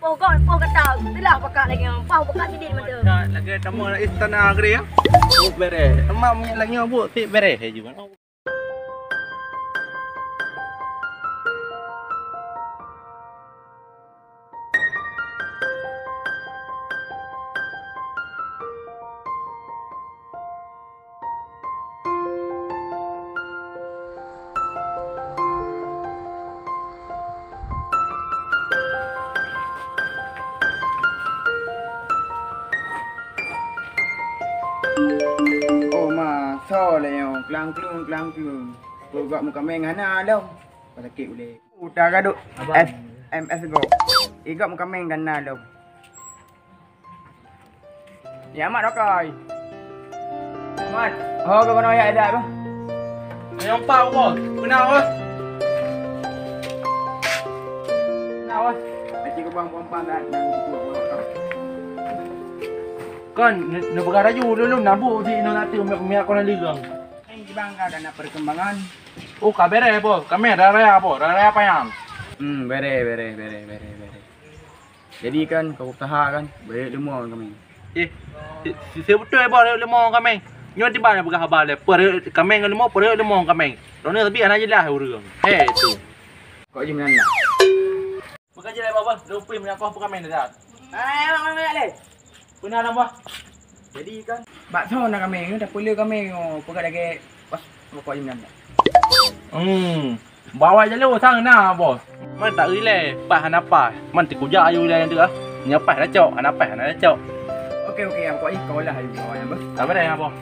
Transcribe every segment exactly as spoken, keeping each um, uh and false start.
Poh gob, poh gata, teulah pakat lagèe nyoe, paih pakat sidit mantong. Lagèe tamong lam istana gede ya. Oh, bereh. Teuma minyeuk lagèe nyoe buet, tik bereh. Oh ma, soe lé nyoe, klang-klung, klang-klung. Peugah meukaméng hana lom. Sakét ulèe. Uta gadôk. Abang. S M S go. Igok meukaméng gana lom. Ya mat dokai. Mat. Ho ke kono ya ada apa? Nyang pa bos. Kenal bos. Kenal bos. Aci ke bang pompa dah. Kon, neupeugah laju lôn nabu di inoe natu miak kona ligang. Bang ka ada perkembangan. Oh, ka bereh bos. Kami raya bos. Raya payam. Hmm, bereh, bereh, bereh, bereh, bereh. Jadi kan, kau usaha kan, bèk leumô kaméng. Eh, si, si, si beutôi bos, bèk leumô kaméng. Nyoe tiba na peugah haba lé, peureuet kaméng leumô, peureuet leumô kaméng. Droeneuh sabé hana jeulaih ureueng. Hei tu. Kok jih meunan lah. Bukan jeulaih bos, lupui meunyakoh peukaméng dah. Hai, abang, abang, abang, lé. Peuna na bos. Jadi kan, bak soe na kaméng, dah peuleueh kaméng, oh, peugah lagèe pas rokok jih meunan. Hmm. Bawa jalur sang na bos. Man tak ilèe, paih hana paih. Man tikujak ayu ilèe nyan tu ah. Nyoe paih dah cok, hana paih hana cok. Oke oke, yang pokok ih kau lah ayu kau yang bos. Sabar dah ya bos.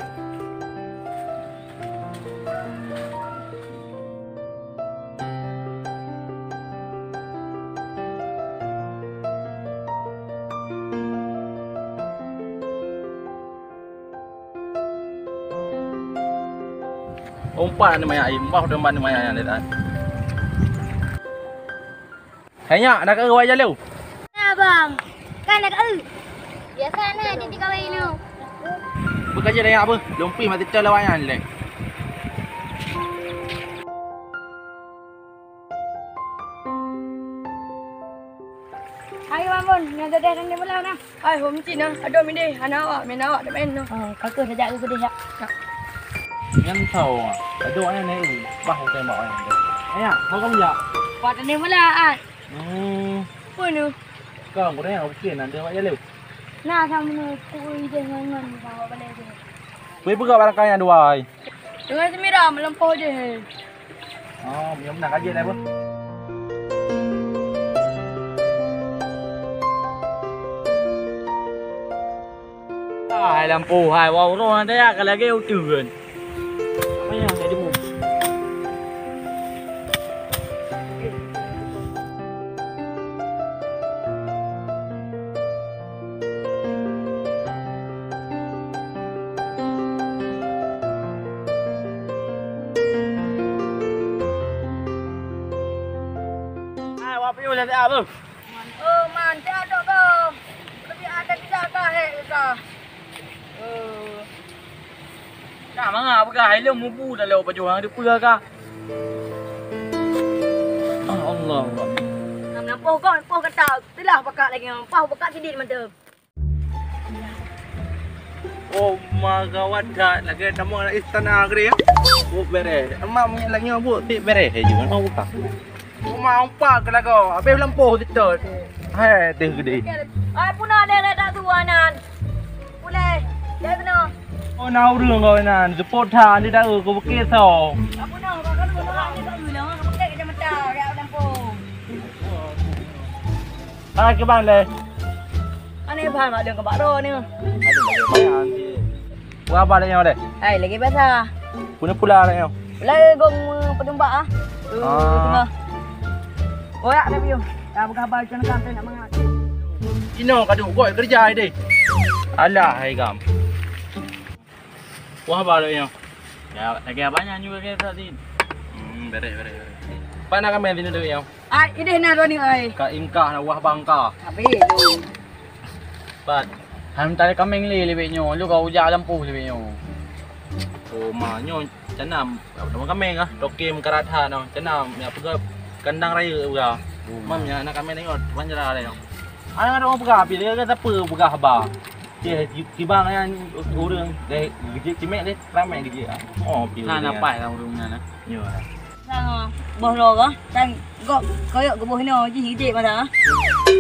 Umpat ni maya ai, bah udah ban ni maya nyan dah. Hai nyak, dah ka wai jalur. Nah bang, kan dah ka. Biasa na di tiga wai nyoe. Bukan je dah nyak apa? Lompi mati tol lawan nyan leh. Hai Mamun, nyan gadeh dan di mula na. Hai hom cina, aduh mideh, hana awak, main awak dak main noh. Oh, ka keuh tajak keu keudeh yak. Nyan tau, aduh ayah naik, bah utai mak ayah. Ayah, mau kamu jak? Buat ni mula ah. Hmm. Apa ni? Kau boleh yang okey nanti awak jalur. Nah, sama ni, kui deh ngon ngon sama balai deh. Kui peugah barang kaya dua ai. Dengan semira melampau deh. Oh, meunyoe meunan ka jeuet lé, Beuh. Hai lampu, hai, wah, uroe nyan ka lagèe uteuen. Apa nyang ka jemu? Hai, wak piôh lam siat, beuh. Oh, man, siat dok kah? Leubeh ada kisah kah, hek kah? Oh. Ka mangat peugah, hai lôn mubu dah lôn pajoh hang teupeue kah? Ah, Allah, Allah. Nam, nam poh gob, poh gata, teulah pakat lagèe nyoe, paih pakat sidit mantong. Oh, ma gawat that, lagèe tamong lam istana gede ya. Oh, bereh. Emak minyeuk lagèe nyoe buet, tik bereh. Eh, jangan mau buka. Uma umpat keu lagoe, habéh lampu sitot. Hai, teuh gede. Ai, puna lé lé dak tuan nan. Puleh, lé kena. Oh, na ureueng kau nan, seupôt that, di daerah kau bukit so. Apa nak, kau kan puna ni kat ulang, kau pakai kacamata, dak lampu. Hai, keuban lé. Aneh bah mak lôn keu bak droe ni. Aduh, lagèe bayang. Peue haba lagèe nyoe deh? Hai, lagèe biasa. Peue pula lagèe nyoe? Lagèe gong, eh, peudumbak ah. Eh, ah. Tengah. Oyak dah piôh. Dah peugah haba keu keuneuk nak mangat. Inoe ka duek goi keureuja deh. Alah, hai gam. Wah, baru nyoe. Ya, lagèe abang nyan juga kita tadi. Hmm, bereh, bereh, bereh. Pak nak kami sini dulu nyoe. Ai, ideh na dua ni ai. Ka ingkah na wah bangka. Habis tu. Pat. Han tali kameng lé leubeh nyoe, lu ka ujak lampu leubeh nyoe. Oh, ma nyoe canam, apa nama kameng ah, toke meukarat ha nyoe, canam, ya peugah kandang raya peugah. Oh. Mam ya anak kameng tengok, panjara lé nyoe. Aneuk droe peugah, pih lé sapeue peugah haba. Ceh, si-, sibang nyan ureueng deh, geujek cimek deh, ramé geujek. Oh, pih. Hana paih lah ureueng nyan, eh. Nyoe. Sang, boh lo kah? Sang, gop koyok geuboh inoe jih geujek masa.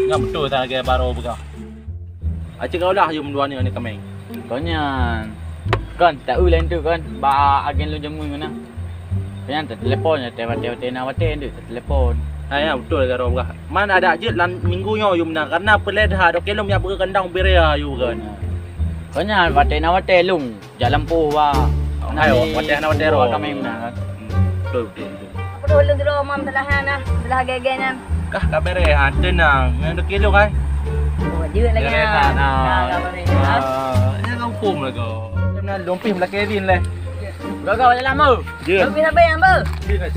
Nyan beutôi sang lagèe baroe peugah. Aci kau lah yum dua ni, ni kameng. Kon nyan. Kon, tak eu laén tu kon, ba agen lôn jameun ngon na. Kon nyan teutelepon, watèe-watèe na watèe ndeuk teutelepon. Ha, ya, beutôi lagèe droe peugah. Man adak jeuet lam minggu nyoe yum na, karena peulét ha, doke lôn nyak beukeundang berea yum kon. Kon nyan watèe na watèe lôn. Jak lampôh, Wak. Oh, hai, watèe hana watèe droe. Kameng meunan. Hmm, beutôi, beutôi, beutôi. Apa tu ulôn droe mam salah nyan nah, salah gèe-gèe nyan. Kah ka bèrèh, ha, teunang. Nyan deuh kilong, hai. Oh, jeuet lagi. Bèrèh, ha. Ha, ka bèrèh, ha. Ah, nyan ka huköm lah kau. Nyan lôn pih meulakèe din leh. Gaga jalan, Beu. Jeuet. Lôn pih sabe, Beu. Jeuet, hai.